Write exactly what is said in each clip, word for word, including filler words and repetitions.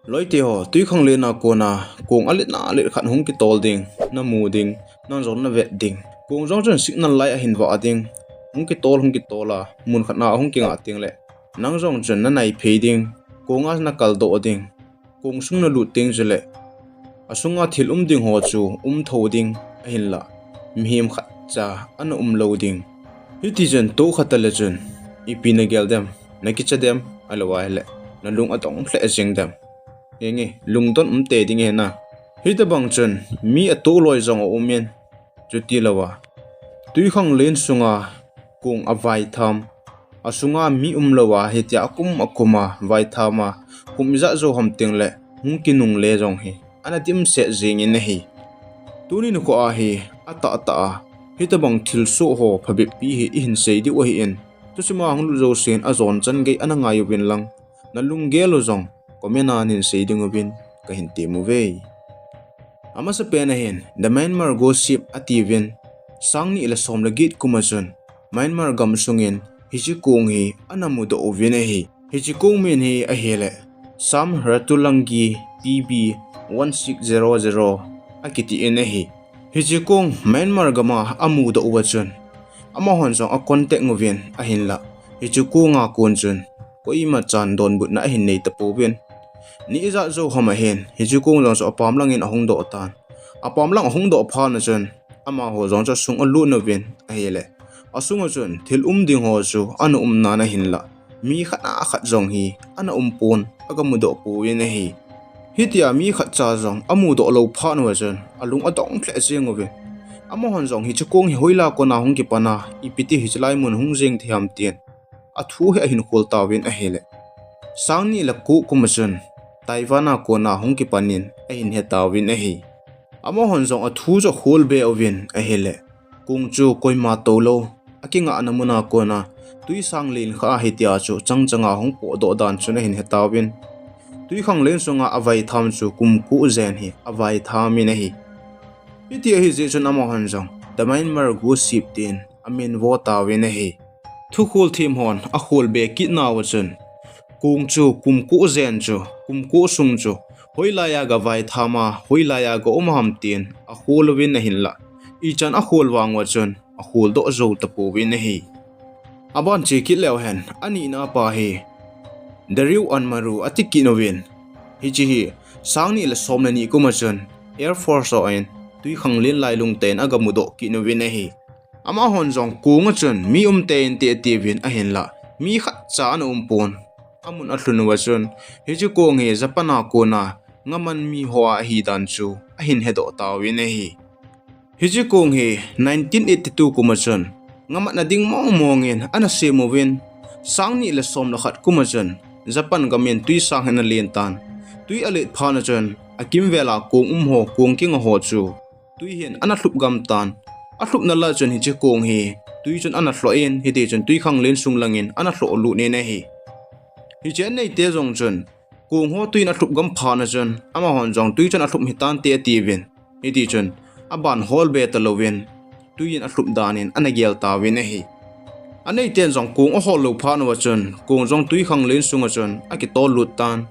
Loite ho, twikhanglen a kona kong alet na let khat hung kitol ding, namu ding, nang jong navet ding. Kong jong chun signal lai ahin vah ding. Hung kitol, hung kitol a, mun khat na hung kingah teng le, nang jong chun nanai phei ding, kong a nakaldoh ding. Kong sung nalut teng chule, asunga thil um ding ho chu um tho ding, ahinlah mihem khatcha ana um lou ding. Hiti chun tu khat a le chun, ipi nagel dem, nakicha dem, ahilouleh nalung adong lheh jeng dem. Henge, lungdon umtei ding ahi na. Hitabang chun mi atoh loi jong aum in, chuti louva, twikhanglen sunga kong avaitham, asunga mi um louva hitia akum akum a vaitham a, kum ijat jou ham teng le hung kinungle jong hi ana dimset jeng in ahi. Tuni nikho a hi, atahtah a hitabang thilsoh ho phabep pi hi ihin sei diu ahin, thusim a hung lut jousen ajon chan gei ana ngai uvin lang, nalunggel u jong comment a neihin sei ding uvin kahin tem uve. Amasapen a hin, The Myanmar Gossip atiuvin, sang ni le som le get kum a chun Myanmar gam sungin hiche kong hi ana mudoh uvin ahi. Hiche kong min hi ahile, Sam Ratulangi P B one six zero zero akiti in ahi. Hiche kong Myanmar gam a amudoh uva chun, amahon jong acontact uvin ahinlah, hiche kong a kon chun koima chan donbutna ahin nei tapouvin. Ni ijat jou ham a hin, hiche kong jong chu apam langin ahung doh tan. Apam lang ahung doh phat a chun, amaho jong chu asung alut uvin ahile, asung a chun thil um ding ho chu ana um nan ahinlah, mi khat a khat jong hi ana um pon, aga mudoh pouvin ahi. Hitia mi khatcha jong amudoh lou phat uva chun alung adong lheh jeng uvin. Amahon jong hiche kong hi hoilai a kona hung kipan a, ipi ti hiche lai mun hung jeng thei ham tin athu hi ahin khol tauvin ahile, sang ni le ko kum a chun Taiwan a kona hung kipan in ahin he tauvin ahi. Amahon jong athu chu akhol be uvin ahile, kong chu koima toulou, akingahna mun a kona twisanglen khat a hitia chu chang chang a hung potdoh dan chun ahin he tauvin. Twikhanglen sunga avaitham chu kum ko jen hi avaitham in ahi. Hiti ahi jeh chun amahon jong The Myanmar Gossip tin amin vo tauvin ahi. Thukhol them hon akhol be kit nauva chun, kong chu kum ko jen chu, kum ko sung chu hoilai a ga vaitham a, hoilai a ga um ham tin akhol uvin ahinlah, ichan akhol vang uva chun akhol doh jou tapouvin ahi. Aban che kit leu hen, anina pa hi Dariu Anmaru ati kit uvin, hiche hi sang ni le som le ni kum a chun Air Force hon twikhanglen lailung tah in aga mudoh kit uvin ahi. Amahon jong kong a chun mi um tei inte atiuvin ahinlah, mi khatcha ana um pon. Amun alhun uva chun, hiche kong hi Japan a kona ngaman mi ho a ahi dan chu ahin hedoh tauvin ahi. Hiche kong hi nineteen eighty-two kum a chun ngamatna ding mong mong in ana sem uvin, sang ni le som le khat kum a chun Japan gam in twisang hi ana len tan. Twi alet phat a chun akimvel a kong um ho, kong kinga ho chu twi hin ana lhup gam tan. Alhupna lah chun hiche kong hi twi chun ana lhoh in, hiti chun twikhanglen sung langin ana lhoh lut in ahi. Hiche aneite jong chun kong ho twi in alhup gam phat a chun, amahon jong twi chun alhup hitante atiuvin, hiti chun aban hol be talouvin, twi in alhup dan in ana gel tauvin ahi. Aneiten jong kong ahol lou phat uva chun, kong jong twikhanglen sunga chun akitol lut tan.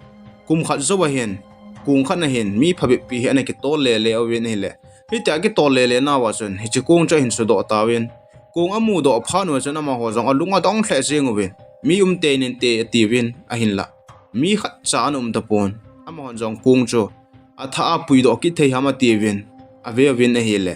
Kum khat jou a hin, kong khat a hin mi phabep pi hi ana kitol lele uvin ahile, hitia akitol lele nauva chun hiche kong chu ahin sudoh tauvin. Kong amudoh phat uva chun amaho jong alung adong lheh jeng uvin, mi um tei inte atiuvin ahinlah, mi khatcha ana um tapon. Amahon jong kong chu athah a puidoh kit thei ham atiuvin, aveuvin ahile,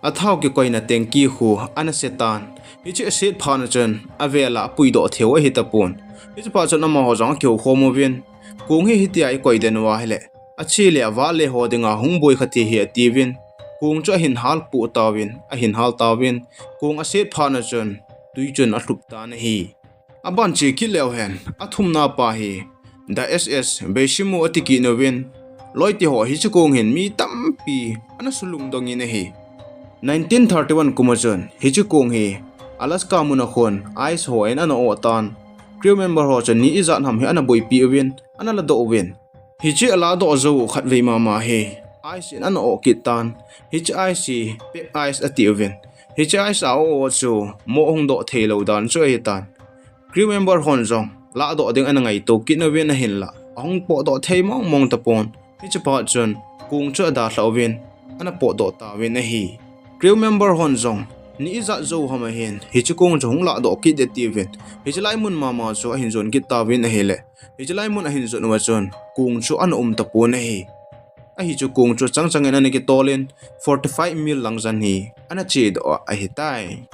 athah u kikoina tanky khu ana se tan. Hiche aset phat a chun avel a apuidoh theiu ahi tapon. Hiche phat chun amaho jong akihou khom uvin, kong hi hitia ikoi den uva ahile, ache le avale ho dinga hung boi kha thei ahi atiuvin, kong chu ahin halpoh tauvin, ahin hal tauvin, kong aset phat a chun twi chun alhup tan ahi. Aban che kit leu hen, athumna pa hi The S S Beishimu ati kit uvin, loite ho, hiche kong hin mi tampi ana sulungdong in ahi. Nineteen thirty-one kum a chun hiche kong hi Alaska mun a khun ice hon ana oh tan. Crew member ho chun ni ijat ham hi ana boipi uvin, ana ladoh uvin. Hiche aladoh jou u khatvei mama hi ice in ana oh kit tan. Hiche ice hi pack ice atiuvin, hiche ice a oh chu moh hung doh thei lou dan chu ahitan. Crew member hon jong ladoh ding ana ngaito kit uvin ahinlah, ahung potdoh thei mong mong tapon. Hiche phat chun kong chu adalhah uvin, ana potdoh tauvin ahi. Crew member hon jong ni ijat jou ham ahin hiche kong chu hung lahdoh kit ding atiuvin, hiche lai mun mama chu ahin jon kit tauvin ahile, hiche lai mun ahin jon uva chun kong chu ana um tapon ahi. Ahi chu kong chu chang changin ana kitolin forty-five mile lang jan hi ana chedoh a ahitai.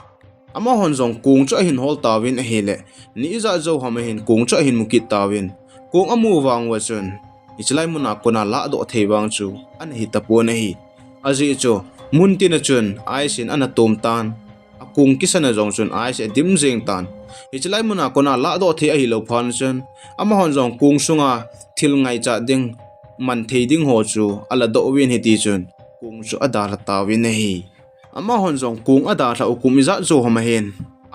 Amahon jong kong chu ahin hol tauvin ahile, ni ijat jou ham ahin kong chu ahin mu kit tauvin, kong amu vang uva chun hiche lai muna kona lahdoh thei vang chu ana hi tapon ahi. Ajeh chu mun tina chun ice in ana tom tan, akong kisana jong chun ice adim jeng tan. Hiche lai muna kona lahdoh thei ahilou phat chun, amahon jong kong sunga thil ngaichat ding, man thei ding ho chu aladoh uvin hiti chun kong chu adalha tauvin ahi. Amahon jong kong adalhah u kum ijat jou ham ahin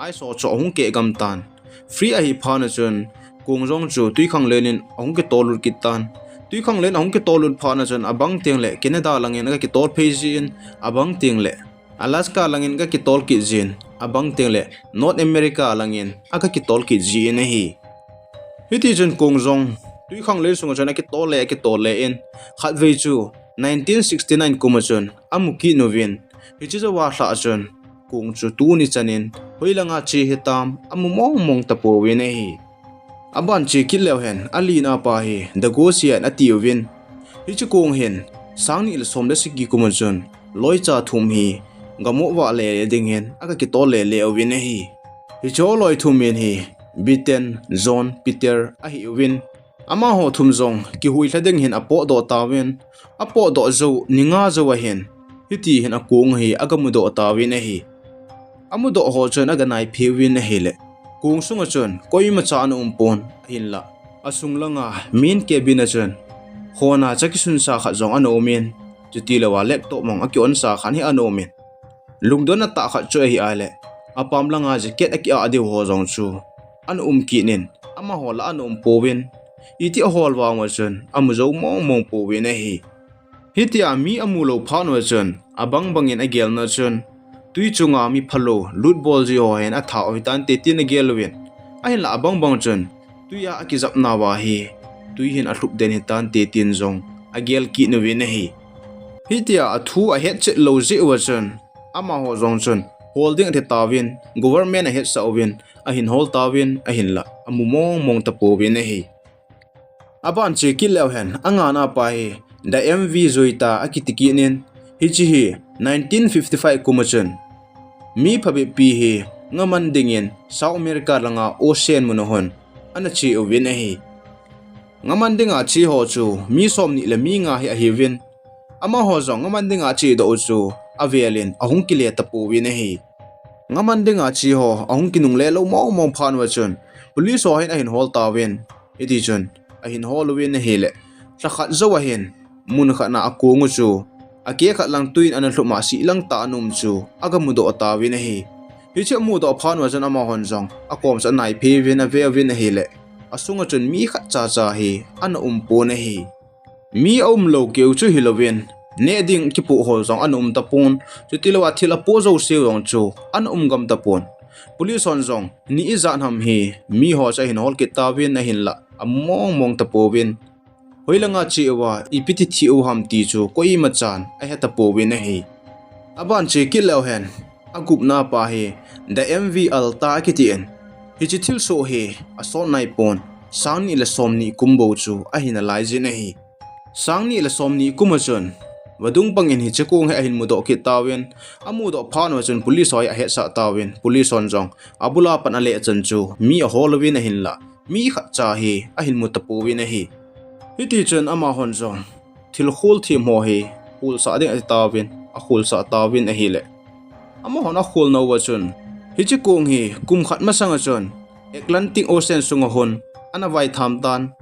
ice ho chu ahung keh gam tan. Free ahi phat chun kong jong chu twikhanglen in ahung kitol lut kit tan. Twikhanglen ahung kitol lut phat chun abang tengle Canada langin aga kitol phei jin, abang tengle Alaska langin aga kitol kit jin, abang tengle North America langin aga kitol kit jin ahi. Hiti chun kong jong twikhanglen sunga chun akitol le, akitol le in, khatvei chu nineteen sixty-nine kum a chun amu kit uvin, hiche jouva lhah chun kong chu tuni chanin hoilanga che hitam amu mong mong tapouvin ahi. Aban che kit leu hen, alina pa hi Dagosian atiuvin, hiche kong hin sang ni le som le sagi kum a chun loicha thum hi gam u vah le dingin aga kitol le le uvin ahi. Hiche loi thum in hi Biten, John, Peter ahiuvin, amaho thum jong kihuilha ding hin apotdoh tauvin, apotdoh jou ni nga jou ahin, hiti hin akong hi aga mudoh tauvin ahi. Amudoh ho chun aga naiphei uvin ahile, kong sunga chun koimacha ana umpon, ahinla asung langa main cabin a chun hona cha kisunsa khat jong ana umin, chutilouva laptop mong aki'onsa khat hi ana umin, lungdonna tah khat chu ahi ahile, apam langa jacket akiah diu ho jong chu ana um kit in, amaho la ana umpouvin, iti ahol vang uva chun amu jou mong mong pouvin ahi. Hitia mi amu lou phat uva chun, abang bangin agelna chun, twi chunga mi phalou lut bol ji ho hin atha u hitante tin agel uvin, ahinla abang bang chun twi a akijapna uva hi twi hin alhup den hitante tin jong agel kit uvin ahi. Hitia athu ahetchet lou jeh uva chun, amaho jong chun hol ding ati tauvin, government ahetsah uvin, ahin hol tauvin, ahinla amu mong mong tapouvin ahi. Aban che kit leu hen, angana pa hi The M V Zuita akiti kit in, hiche hi nineteen fifty-five kum a chun mi phabep pi hi ngaman dingin South America langa ocean mun a hon ana che uvin ahi. Ngaman dinga che ho chu mi somni le mi nga hi ahiuvin, amaho jong ngaman dinga chedoh u chu avelin ahung kile tapouvin ahi. Ngaman dinga che ho ahung kinungle lou mong mong phat uva chun, police ho hin ahin hol tauvin, hiti chun ahin hol uvin ahile, lha khat jou ahin mun khat na akong u chu akeh khat lang twi in ana lhup a sih lang tah ana um chu aga mudoh tauvin ahi. Hiche amudoh phat uva chun amahon jong akom chu anaiphei uvin aveuvin ahile, asunga chun mi khat cha cha hi ana umpon ahi. Mi aumlou keu chu hilouvin, neh ding kipoh ho jong ana um tapon, chutilouva thil apoh jouseu jong chu ana um gam tapon. Police hon jong ni ijat ham hi miho chu ahin hol kit tauvin ahinla amu mong mong tapouvin, hoilanga che uva ipi ti thi u ham ti chu koimachan ahe tapouvin ahi. Aban che kit leu hen, agupna pa hi The M V Alta akiti in, hiche thilsoh hi asot naipon, sang ni le somni kum bou chu ahi nalaijin ahi. Sang ni le somni kum a chun vadung pangin hiche kong hi ahin mudoh kit tauvin, amudoh phat uva chun police ho hi ahetsah tauvin, police hon jong abula pat aleh chan chu mi ahol uvin ahinla, mi khat cha hi ahin mu tapouvin ahi. Hiti chun amahon jong thil khol them ho hi kholsah ding ati tauvin, akholsah tauvin ahile, amahon akhol nauva chun, hiche kong hi kum khat masanga chun Atlantic Ocean sunga hon ana vaitham tan.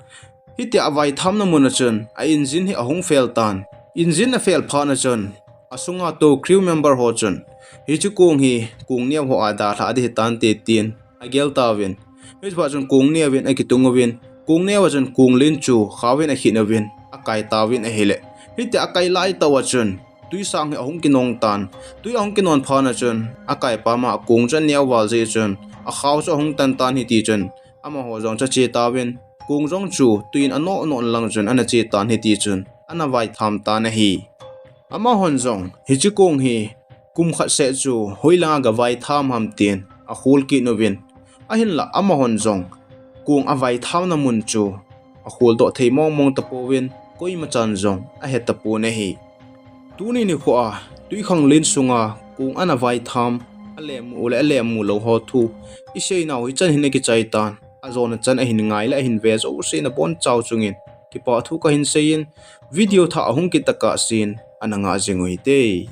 Hitia avaithamna mun a chun a engine hi ahung fail tan. Engine afail phat a chun, asunga tou crew member ho chun, hiche kong hi kong neo ho a dalhah ding hitante tin agel tauvin, hichephat chun kong neo in akitung uvin, kong neo a chun kong len chu khaovin akhit uvin, akai tauvin ahile, hitia akai laitah uva chun twisang hi ahung kinong tan. Twi ahung kinon phat a chun akai pam a kong chu aneo val jeh chun akhao chu ahung tan tan, hiti chun amaho jong chu ache tauvin, kong jong chu tuin anoh noh lang chun ana che tan ahi tichun ana vaitham tan ahi. Amahon jong hiche kong hi kum khat seh chu hoilanga gavaitham ham tin akhol kit uvin, ahinlah amahon jong kong avaithamna mun chu akholdoh thei mong mong tapouvin, koima chan jong ahe tapon ahi. Tuni nikho a twikhanglen sunga kong ana vaitham, alemu le alemu lou ho thu iseinau hichan hin akichai tan, ajona chan ahin ngai le ahin ve jouse nabonchau chungin kipah thu kahin seiyin, video thah ahung kit tokah sen ana ngah jing uhite.